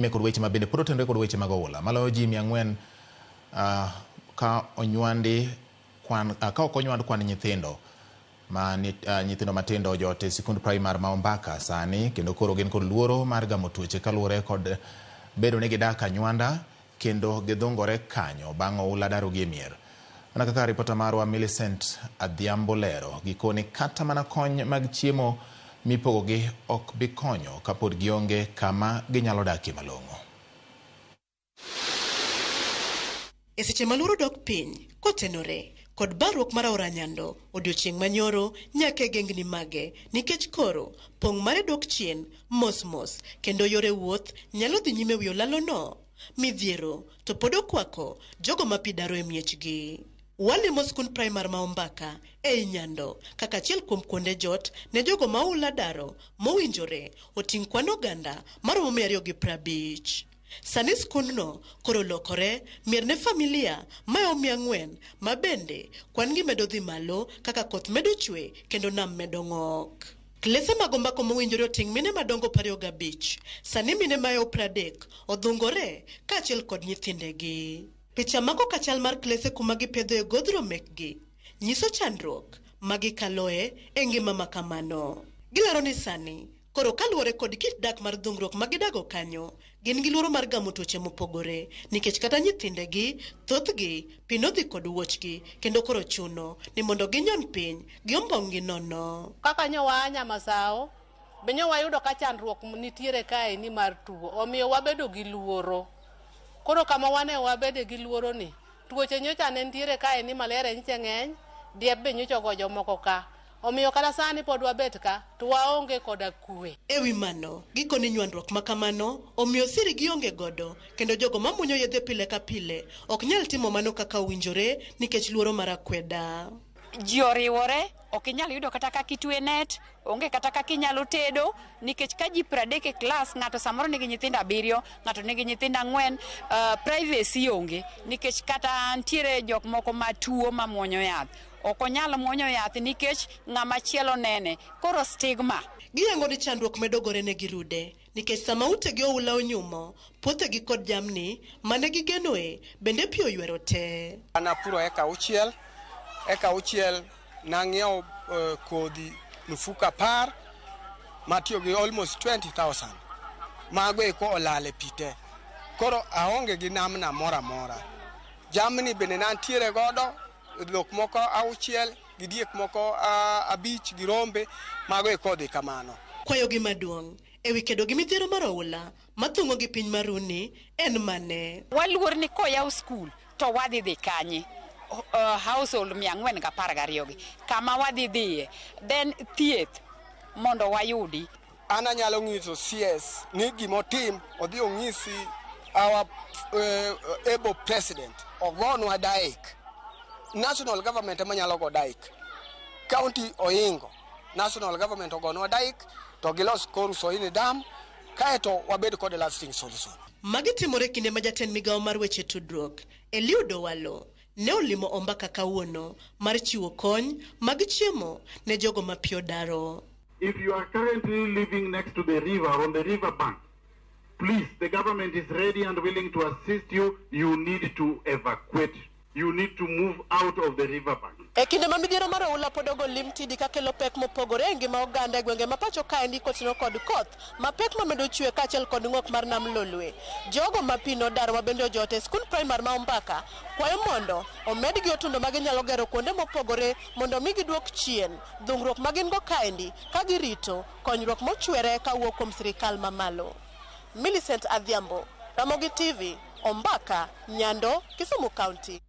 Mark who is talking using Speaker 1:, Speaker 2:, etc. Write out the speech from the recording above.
Speaker 1: Kod weche mabende pod otenore kod weche mag oula maloyo ji 400 ka onywandi kwan ka ok onywand kwan nyithindo ma nyithindo matindo jot e sikund primar ma Ombaka sani kendo koro gin kod luoro mar gamo tuoche kaluwore kod bedo ni gidak anywanda kendo gidhungore kanyo bang' oula darogi e mier. Mana kaka ripota marwa Millicent Adhiambo lero, gikone kata mana kony mag chiemo mipogogi ok bi konyo kapod gionge kama ginyalo dakie malong'o.
Speaker 2: E seche ma luoro dok piny kotenore kod barruok mar aora Nyando odiochieng' manyoro nyaka e gengni mage nikech koro pong' mare dok chien mos mos kendo yore wuoth nyalo dhi nyime wi olalo no. Midhiero to pod okwako jogo ma pi daro e miechgi. Walimo skund primar ma Ombaka ei Nyando kaka achiel kuom kuonde jot ne jogo ma oula daro mowinjore oting' kwan oganda maromo 250. Sani skundno koro olokore mier ne familia maeo 400 ma bende kwan gi medo dhi malo kaka koth medo chwe kendo nam medo ng'ok. Klese mag Ombaka mowinjore oting' mine madongo 25. Sani mine maeo 30 odhungore kaachiel kod nyithindegi. Picha mako kachal mar klese kuma gipedhoe godhro mekgi nyiso chandruok ma gikaloe e ngima ma kamano. Gilero ni sani koro kaluwore kod kit dak mar dhungruok ma gidago kanyo, gin gi luoro mar gamo tuoche mopogore nikech kata nyithindegi thothgi pi nodhi kod wuochgi kendo koro chuno ni mondo ginyon piny gi ombong'gi nono.
Speaker 3: Kaka nyowa Nyamasao, be nyo wayudo ka chandruok nitiere kae ni mar tuo, omiyo wabedo gi luoro. Koro kama wane wabede gi luoro ni, tuoche nyocha ne nitiere kae ni malaria nyiche ng'eny, diep be nyocha ogo jomoko ka. Omiyo kata sani pod wabet ka, to waonge koda kwe.
Speaker 2: Ewi mano, gikoni nywandruok ma kamano omiyo siri gionge godo kendo jogo mamuonyo yedhe pile ka pile ok nyal timo mano kaka owinjore nikech luoro mar akweda.
Speaker 4: Ji oriwore, ok inyal yudo kata kaka itwe net, onge kata kaka inyalo tedo, nikech ka ji 30 e klas, ng'ato samoro nigi nyithindo 7, ng'ato nigi nyithindo 4, privacy onge, nikech kata nitiere jok moko matuo mamuonyo yath. Ok onyal muonyo yath nikech ng'ama chielo nene. Koro stigma.
Speaker 2: Giyango ni chandruok medo gore ne girude, nikech sama utegi oula onyumo, puothegi kod jamni mane gigenoe bende pi oywero te.
Speaker 5: An apuro eka auchiel, eka auchiel nang'iewo kodhi mfuko 10 matiyo gi almost 20,000. Mago eko olal e pi te. Koro aonge gi namna moro amora. Jamni bende nantiere godo, dhok moko 6 gi diek moko 5 gi rombe, mago eko odhi kamano.
Speaker 2: Kwayogi maduong' ewi kedo gi midhiero mar oula mathung'o gi piny maruni en mane?
Speaker 4: Waluor ni koyaw skul to wadhi dhi kanye? Household 412 gi kama wadhi dhiye, then thieth mondo wayudi.
Speaker 5: An anyalo ng'iso CS ni gimotim odhi ong'isi our able president ogonwa dike. National government ema nyalo go dike. County oingo. National government ogonwa dike to gilos Koru Soini Dam kaeto wabed kod lasting solution.
Speaker 2: Magi timore kinde ma jatend migawo mar weche tudruok Eliud Owalo ne olimo Ombaka kawuono mar chiwo kony mag chiemo ne jogo ma pi odaro.
Speaker 6: If you are currently living next to the river, on the river bank, please, the government is ready and willing to assist you. You need to evacuate. You need to move out of the river bank.
Speaker 2: E kinde ma midhiero mar oula pod ogo lim tidi kakelo pek mopogore e ngima oganda e gwenge ma pacho kaendi kotingo kod koth mapek mamedo chwe kaachiel kod ng'ok mar nam Lolwe. Jogo ma pi nodaro ma bende ojot e skund primar ma Ombaka kwayo mondo omedgi otundo ma ginyalo gero kuonde mopogore mondo mi giduok chien dhungruok ma gin go kaendi ka girito konyruok mochwere kawuok kuom sirikal mamalo. Millicent Adhiambo, Ramogi TV, Ombaka, Nyando, Kisumu County.